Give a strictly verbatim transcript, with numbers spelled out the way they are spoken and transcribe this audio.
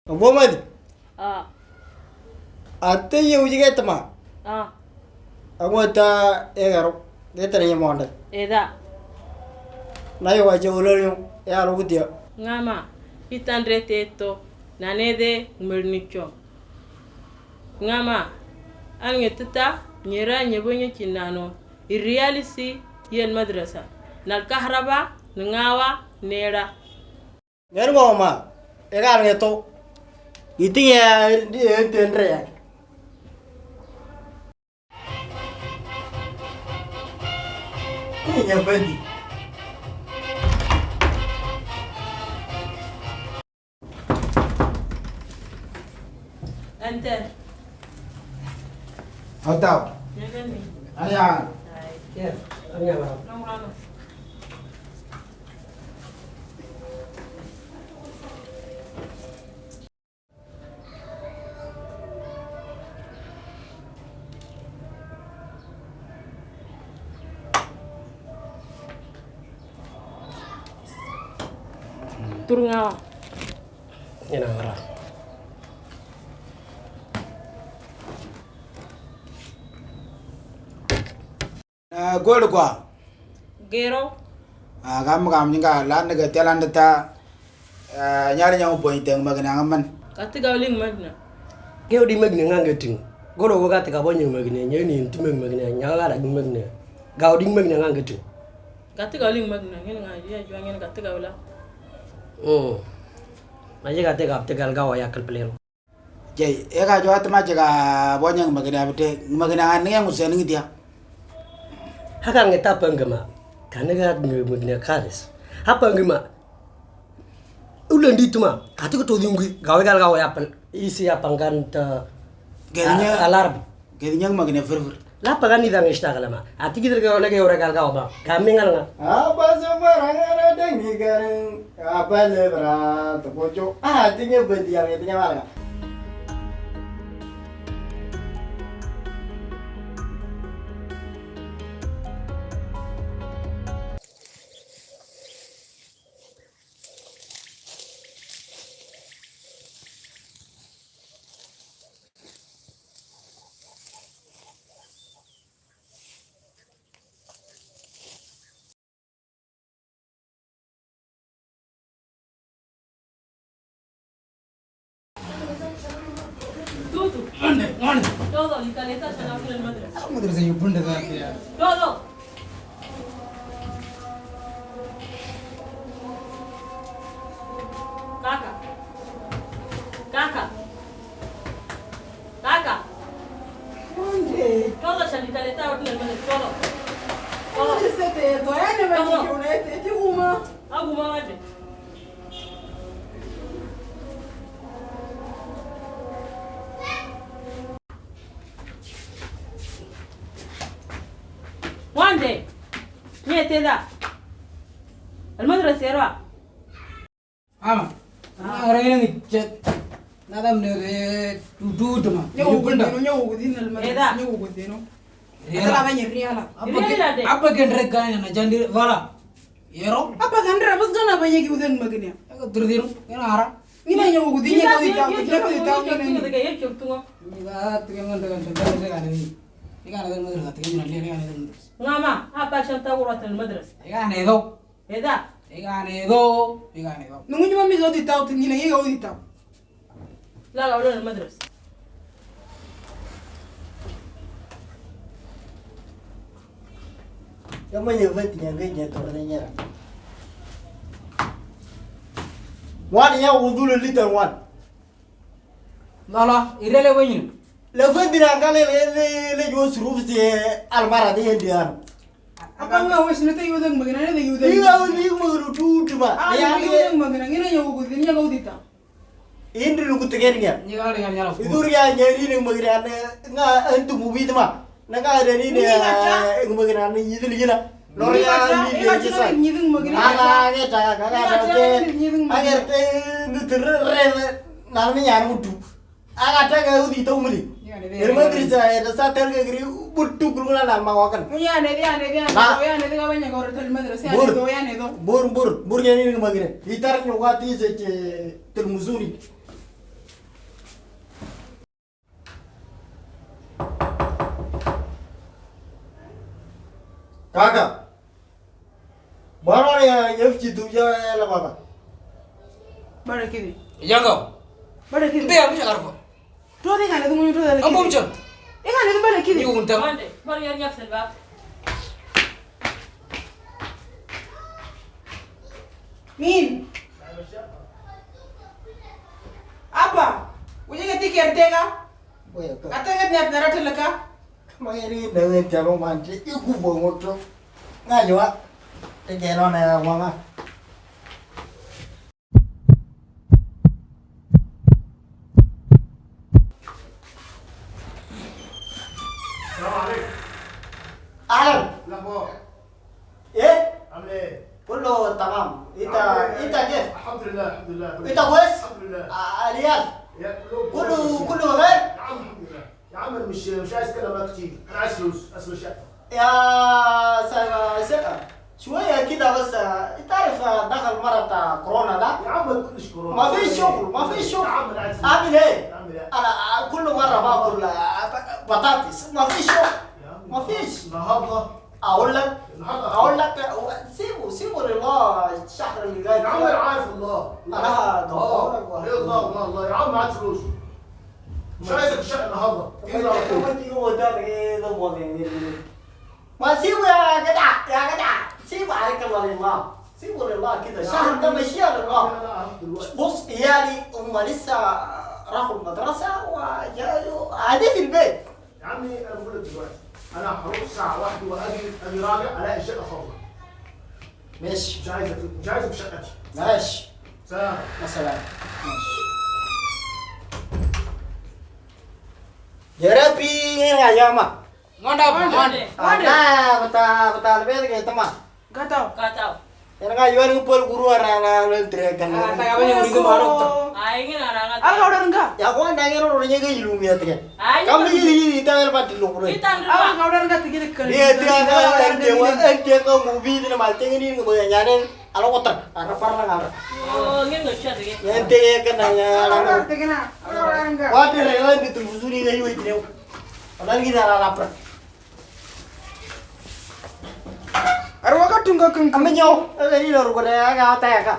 Bomadi. Ah. Ate ye uji gete ma. Ah. Ango ta egaro. Gete ne monde. Eda. Na yo waje uloriyo. E aro gudia. Ngama. Itandre teto. Nanede ngmernicho. Ngama. Ange tita. Nyera nyebonye chinano. Irialisi. Yen madrasa. Nal kahraba. Ngawa. Nera. Ngani ngoma, ega ngeto. Iti ya, di ente nre ya. Ini ya bandi. Ente. Hotel. Ya kan ni? Aya. Hai. Yes. Aya, bro. Nong rano. Turungawa. Ina ngara. Eh, gol kwa. Gero. Ah, kam kam nyinga lan ga telan ta. Eh, nyari nyau boy teng magna ngaman. Kati gauling magna. Geo di magna ngang gating. Goro go kati ka boy magna, nyau ni tu magna, nyau ga la magna. Gau di magna ngang gating. Kati gauling magna, ngin ngai ya juangin kati gaula. Oh. Maje kati ka te gal gawa ya kal pelero. Jai, ega jo atma jaga bonyang magna bete, magna ngan ngi ngusen ngi dia. Haka ngi ta pangama, kanaga magna karis. Ha pangama. Ulan di tuma, katu ko todi ngui, gawe gal gawe apel, isi apangkan ta. Gerinya alarm. Gerinya magna fur fur. La pagan ni dang ista kalama. Ati kidar ka wala ke ora kal ka oba. Kami ngal nga. Apa sembarang ada deng ni gareng. Apa le bra to pocho. Ah, tinya benti yang tinya mala. Tutu. Todo, ni caleta, ya no quieren madres. Madre se yo punta da ya. Todo. Kaka. Kaka. Kaka. Todo, ya ni caleta, ya no quieren madres. Todo. Todo. Todo. Aguma, madre. Wande, nyete da. Almadra serwa. Ama. Ara ini chat. Nadam ne re tu tu tu ma. Nyo gudino, nyo gudino almadra. Eda. Nyo gudino. Riala. Apa ke, apa ke ndre kanya na jandi wala. Yero. Apa kan ra bas gana ba yegi udan magniya. Aku terdiru, kena ara. Ini hanya aku dinya kau di tahu, dinya kau di tahu kan ini. Ini dah tiga ngan dengan dengan dengan ini. Ini kan ada madrasah, tiga ngan ini kan ada madrasah. Ngama, apa shan tahu ratan madrasah? Ini kan itu. Eda. Ini kan itu, ini kan itu. Nunggu cuma mi kau di tahu, tinggi lagi kau di tahu. La la la madrasa. Kama nye vati nya nge nya to na nyara. Wani ya wudu le litan wan. La la, irele wenyi. Le vati na ngale le le le jo suruf si almara de yendi an. Apa nga wes ne te yudang magana ne yudang. Iya ni magana tu tu ba. Ah, ya yudang magana ngina ya wudu nya kau di tahu. Indri lugu tegerinya. Ni kali kan nyala. Idur ya nyeri ni magriane nga antu mubid ma. Na ka ada ni ni magriane yidil yila. Lor ya ni ni kisa. Ala nge ta ka ka da te. Agar te ni tere re na ni ya mutu. Aga ta ga udi to muli. Irma drisa ya da sa tel ga gri buttu gulgula na ma wakan. Ya ne ya ne ya ne ya ne ga banya gor tel madrasa ya ne do ya ne do. Bur bur bur ya ni magriane. Itar ni wati se ke tel muzuni. Kaka. Bara ya ya fiti tu ya ya la baba. Bara kiri. Yango. Bara kiri. Mbe amuja karfo. Tu de kana tu tu de. Ambo mucho. E kana tu bara kiri. Ni unta. Mande, bara ya ya selva. Min. Apa? Uje kati kertega? Oya ka. Kata ngat nat naratilaka? Kama yari na wenta ro mante iku bongoto. Ngajwa. Tegero na wanga. السلام عليكم. اهلا. الاخبار؟ ايه؟ عامل ايه؟ كله تمام. انت، عامل ايه؟ انت كيف؟ الحمد لله، الحمد لله. انت كويس؟ الحمد لله. آه، ريال. يا كله كله كويس. كله خير؟ يا عم الحمد لله. يا عم، انا مش مش عايز اتكلم معاك كتير، انا عايز فلوس، اسمع شقه. يا سلام، شقه. شويه كده بس، آه، انت عارف، آه، دخل مرض بتاع كورونا ده. يا عم، ما تقولش كورونا. ما فيش شغل، ما فيش شغل. يا عم، انا عايز فلوس. اعمل ايه؟ اعمل ايه؟ انا، آه، كل مره باكل، آه، بطاطس، ما فيش شغل. يا عم، ما فيش. النهارده اقول لك، النهارده اقول لك، سيبه، سيبه لله. الشهر اللي جاي يا عم، ده. انا عارف الله. الله. انا هدورك. ايه الله، الله، الله؟ يا عم، هات فلوس. مش عايزك في الشقه النهارده. تيجي على طول. ما سيبه يا جدع، يا جدع. سيبه عليك الله لله. سيبه لله كده. يا الشهر عم، ده مشيها لله. لا، لا، هات دلوقتي. بص، عيالي هم لسه راحوا المدرسه وجايوا قاعدين في البيت. يا عمي، انا بقول لك دلوقتي، انا هروح الساعه واحدة واجي، اجي راجع الاقي الشقه فاضيه. ماشي. مش عايزك، مش عايزك في شقتي. ماشي. سلام. السلام. ماشي. يا ربي، يا ياما. Ngonda, ngonda. Ana, bata, bata, lebih lagi teman. Gatau. Gatau. Yana ka yuan ngu pol guru ara na lo entre kan. Ah, ta ka bani uri ko maro to. Ai ngi na na. Al ka order nga. Ya ko anda ngi ro ro nyege ilu mi atre. Ai. Kam ni ni ta el pat lo guru. Al ka order nga tigil kan. Ni tia ka ente wa ente ka movie ni ma tengi ni ngo ya nyane. Alo kota. Ara par la ngara. Oh, ngi ngo cha tige. Ente kan na ya. Al ka order tige na. Al ka order nga. Wa te re la ni tu fuzuri ngi yu itre. Ala ngi na la la pra. Arwa ka tunga kung. Ame nyo. Ele ni lo ko re aga ta ka.